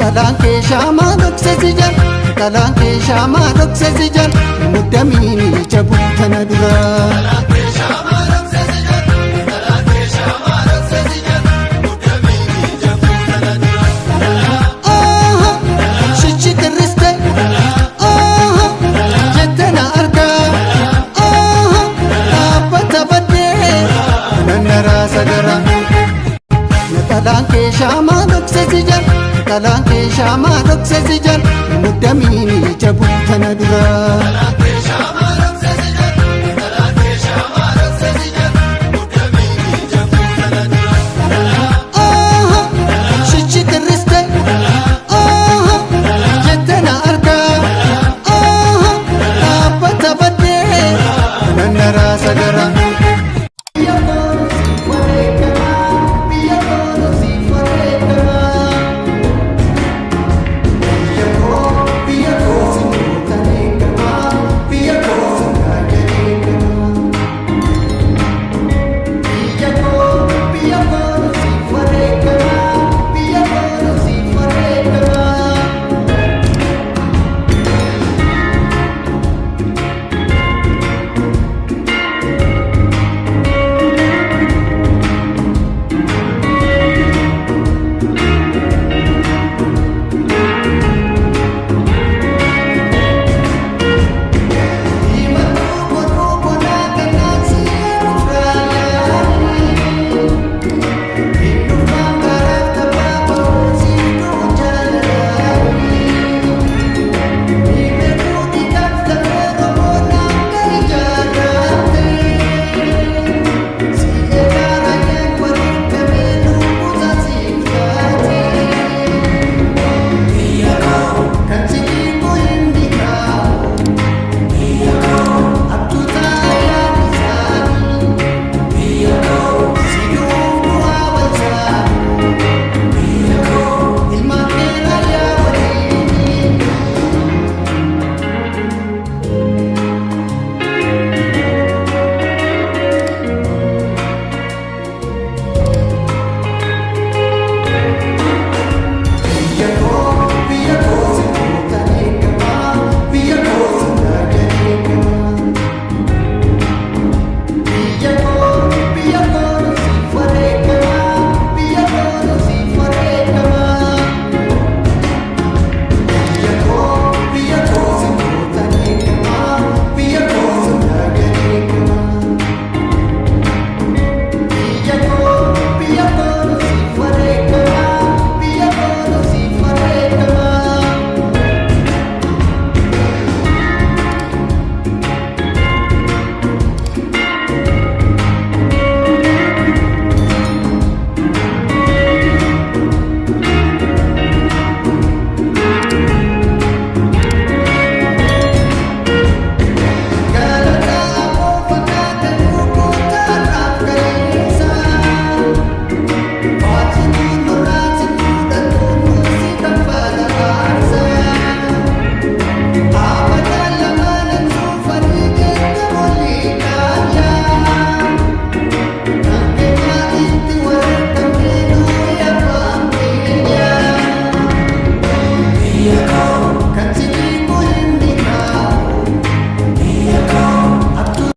Naxalaan kee shaamaa dhokse si jala, naxalaan kee shaamaa dhokse si jala, muddamiini jabuu tana dura. Shichi tirriste jette na argaa dhaabbata baddee nannaraa sagara. Naxalaan kee shaamaa dhokse si jala, naxalaan kee shaamaa dhokse si jala, muddamiini jabuu tana dura.